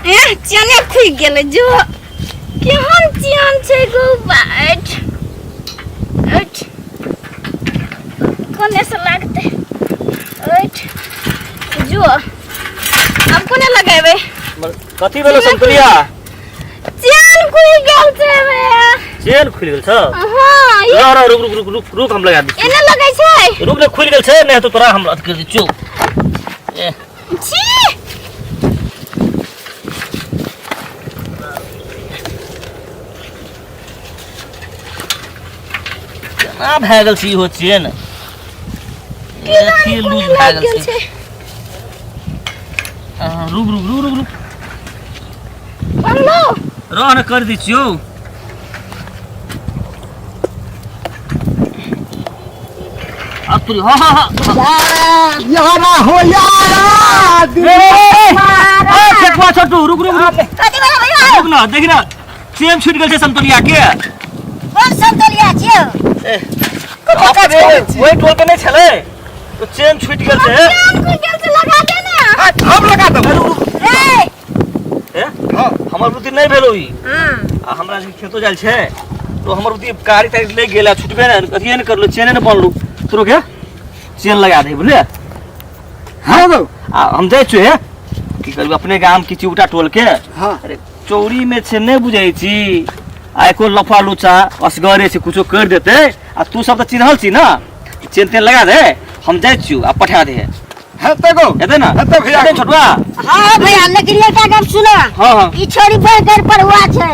एह चने खुलि गेलै जो केहन चैन छै गो बैठ उठ कोने से लागतै उठ जो आब कोने लगेबै कथी भेलो संतुलिया चैन खुलि गेल छै भैया चेन खुलि गेल छौ हाँ ई रह रह रुक रुक रुक रुक रुक हम लगा दी एने लगै छै रुक ने खुलि गेल छै नहीं तो तोरा हम अथी कर दी चुप ए छी केना भए गेल छै इहो चेन अथी लूज भए गेल छै रुक रुक रुक रुक रुक बनलो रह ने कर दै छियौ अब तू हाँ हाँ हाँ यारा हो यारा ए ठेकुआ छोटू रुक रुक रुक कथी भेलै भैया रुक ना देखी ना चेन छूट गेल छै संतोलिया के कोन संतोलिया छियौ ए ओहि टोल के नहि छलै तो चेन छूट गेल छै चैन खुलि गेल छै लगा दे ना हम लगा देब रे ए हाँ हमर बुद्धि नहि भेल ई हां आ हमरा जे खेतो जायल छै तो हमर बुद्धि गाड़ी ताड़ी ले गेल आ छुटबे ने अथिए ने करलो चेने ने बनलू तोरो के चेन लगा दे बुझलिए हाँ दो आ हम जाइ छियै हे की करबै अपने गाम के चिउटा टोल के हाँ अरे चौरी में छै नहि बुझै छी आ एको लफा लुचा असगरे छै कुछो कर देतै आ तू सब तऽ चिन्हल छी ना चेन तेन लगा दे हम जाइ छियौ आ पठा दे हेतै गो हेतै ना हेतै भैया। हेतै छोटुआ हां भैया लेकिन एकटा गप सुनो हाँ हाँ ई छोरी बड़ पर हुआ छै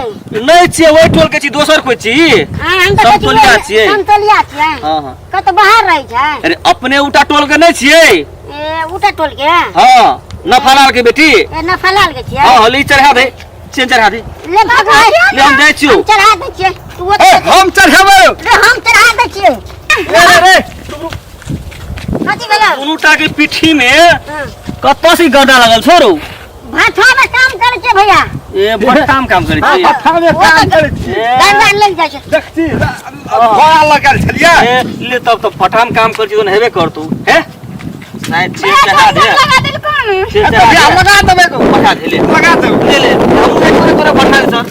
नहि छियै ओहि टोल के छी दोसर कोइ छी हां हम तऽ संतोलिया छियै। संतोलिया छियै हाँ हाँ कत बाहर रहै छै अरे अपने उटा टोल के नहि छियै ए उटा टोल के हाँ नफालाल के बेटी ए नफालाल के छियै हाँ हली चढ़ा दे चेन चढ़ा दे ले भगवान ले हम जाइ छियौ हम चढ़ा दै छियै तू ए हम चढ़ेबै रे हम चढ़ा दै छियै रे रे रे कथी भेलौ दुनू टा के पीठी में हाँ। कतऽ से गड्ढा लगल छौ रौ भाठा में काम करै छियै भैया ए बड़ काम काम करै हाँ छी पट्ठा में काम करै छी ए, गान लग जाइ छै देख छी घोड़ा लगल छलियै ए, ले तब तऽ फटाम काम करै छी तो हेबे करतौ हे नहीं चेन चढ़ा दे लगा देलकन चेन हेतै चढ़ा भैया दे लगा देबै गो पठा दे ले लगा देबै ले ले हम नहि तोरे तोरे पठा दे सर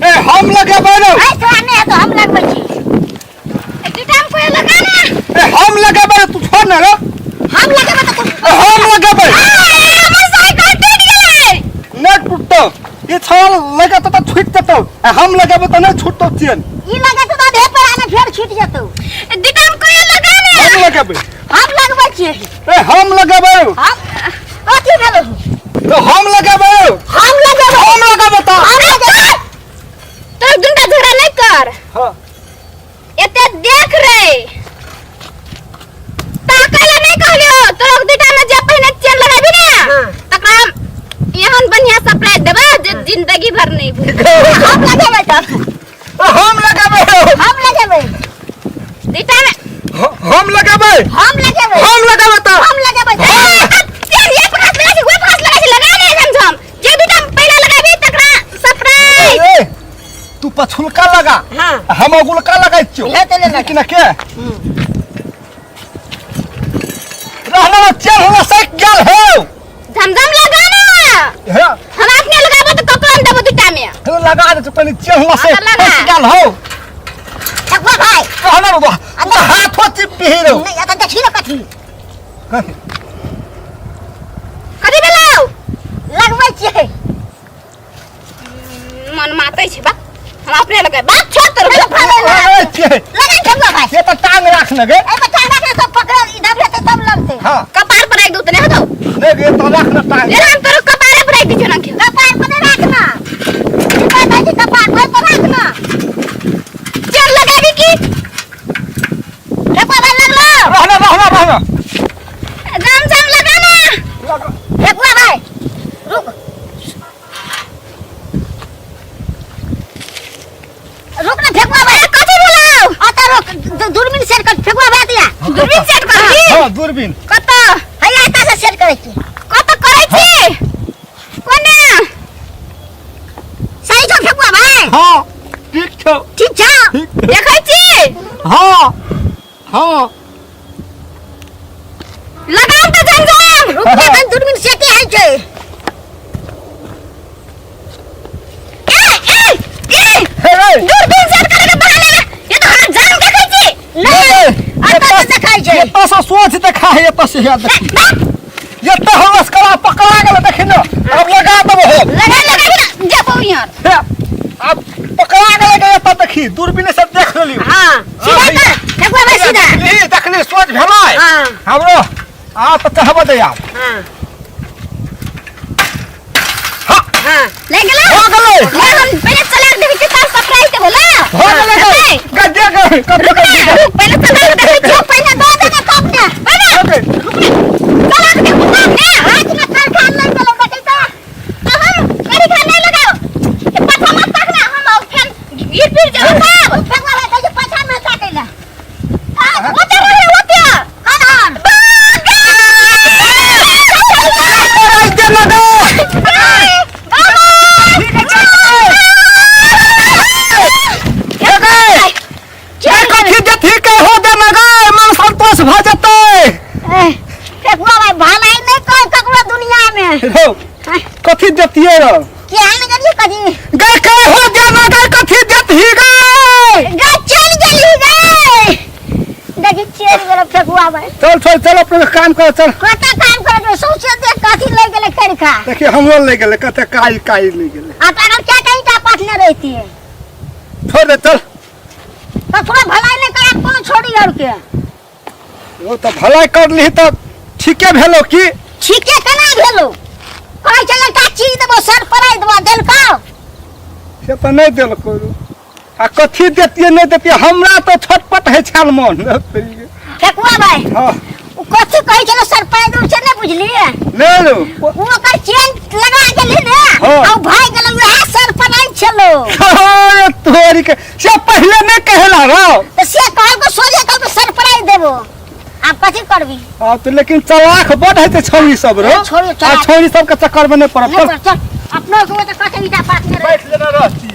ए हम लगेबै रौ ऐ तोरा नहि हेतौ हम लगबै छी दूटा में कोई लगा ना ए हम लगेबै तू छोड़ ना रो हम लगेबै तऽ तू ए, हम लगेबै हमर साइकिल टूट गेलै नहि टूटतौ ई छौड़ा लगेतौ तऽ छूटि जेतौ आ हम लगेबै तऽ नहि छूटतौ चेन ई लगेतौ तऽ देह पर आने फेर छूटि जेतौ दूटा में कोई लगा ना हम लगेबै हम लगबै छियै ए हम लगेबै हम कथी भेलौ तो हम लगेबै हम लगेबै हम लगेबै तऽ हम लगेबै तो दूटा झगड़ा नहीं कर हाँ एते देख रे ताकै ला नहीं कहलियो तोरा दूटा में जे पहिने चेन लगाबी ने हाँ। तकरा एहन बढ़िया सरप्राइज देबै जे जिंदगी भर नहीं भूल हम लगेबै तब हम लगेबै हम लगेबै दूटा में हम लगेबै हम लगेबै हम लगेबै तऽ हम लगेबै चेन एक हाथ लगा छै ओहि हाथ लगा छै लगा नहीं झमझम जे दूटा में पहिला लगाबी तकरा सरप्राइज ए, तू पछुलका लगा हाँ। हम अगुलका लगाइ छियौ ले तऽ ले लगा। लेकिन के रहना चल होला सक गेल हो झमझम लगा ना हे हम अपने लगाबो तो ककरो हम देबो दूटा में तू लगा दे तू कनी चल होला से हाँ, तऽ लगा। फंस गेल हो ठकुआ भाई रहना रो तू तऽ हाथो चिपी रो नहीं एतऽ देखी ने कथी कथी भेलौ लगबै छियै मन मातै छै बा हम अपने लगे बात छोड़ तोर ए, के लगा ठकुआ भाई ये तऽ टांग राख ने गे ए बच्चा रख सब पकड़ल ई दबले तऽ तब लगतै हाँ कपार पर राख दू तने हटो नहीं गे तऽ राख ने टांग ले हम तोर कपारे पर राख दी छौ ना कपार पर नहीं रखना ई बात है कि कपार पर तो रखना चल लगाबी की ठकुआ भाई लगलो रहना रहना रहना जाम जाम लगा ना लगा ठकुआ भाई रुक रुक ना ठकुआ भाई कथी भेलौ अतः रुक दूरबीन सेट कर ठकुआ भाई दिया दूरबीन सेट कर दी हाँ दूरबीन कत हैया एतऽ से सेट करै छी कत करै छी कोने सही छौ ठकुआ भाई हाँ ठीक छौ ठीक छौ ठीक छौ। देखै छी हाँ हाँ लगाउ त झमझम रुक ना एखन दूरबीन सेटे होइ छै एतऽ से हिया देखी एतऽ हम असकरा पकड़ा गेल देखी न अब लगा देबो हम। लगा लगा ना जबो यार। हे, अब पकड़ा गेल गे एतऽ देखी दूरबीन से देख लेलियो। हां, सीधा कर ठेकुआ भाई, सीधा। देखली देखली सोच भेलै। हां। हमरो आ तऽ कहबऽ दे आब। हां। हाँ। हां, ले गेला। हो गेलै। ले, हम पहले चला के देखै छियै, तार सरप्राइज देबो ला। हो गेलै गे। गड्ढे गे कब रुक ना, रुक, पहले चला के देखै छियै। पहले दो दे तब ने। पहले चला के देखो तब ने। हाथ में कारखान नहीं चलो बटे तो। अहं, करी खा नहीं लगाओ। ए, पाछा मत ताक ना, हम आउ फेन गिर फिर जेबो तब। ठेकुआ भाई कहै छै पाछा में काटे ला। हाँ, ओते रहे, ओते। कौन हन? दे लगा। ए कथी देथी के हो दे लगा मन संतोष भऽ जेतै। ठेकुआ भाई भलाई नहीं कोई ककरो दुनिया में। रौ, कथी देतियै रौ? केहन गेलियै कथी? गे के हो दे लगा कथी देतही गे? गे चल गेली गे। देखी चल गेलो ठेकुआ भाई। चल चल चल अपने काम कर चल। कते काम करे सौंसे देख कथी ले गेलै करिका। देखिए हमरो ले गेलै कते काई काई ले गेलै। आ तखन क्या कहीं पाथने रहती है। छोड़ दे चल। तो थोड़ा भलाई नहीं करा कोनो छोड़ी और के। ओ तऽ भलाई कर ली तऽ ठीके भेलो की? ठीके केना भेलो? कहै छै एकटा चीज देबो सर पराइ देबो देलकौ? से तऽ नहि देलको। आ कथी देतियै नहि देतियै हमरा तऽ छटपट होइ छल मन। ठेकुआ भाई। हाँ। ओ कथी कहै छलो सर पराइ देबो से नहि बुझलियै? नहि रो। ओ ओकर चेन लगा गेली ने। हाँ। आ भाग गेल वएह सर पराइ छलो। अरे तोरी के से पहले नहि कहेला रौ। तऽ से कहलको सोझे कहलको सर पराइ देबो। आब कथी करबी? आ तो लेकिन चलाक बड हेतै छौरी सब रो। छोड़ी आ छौरी सब के चक्कर में नहि पड़ब। नहि पड़ब, चल। अपनो के तऽ कथी ईटा पाथने बैठ लेना रहती।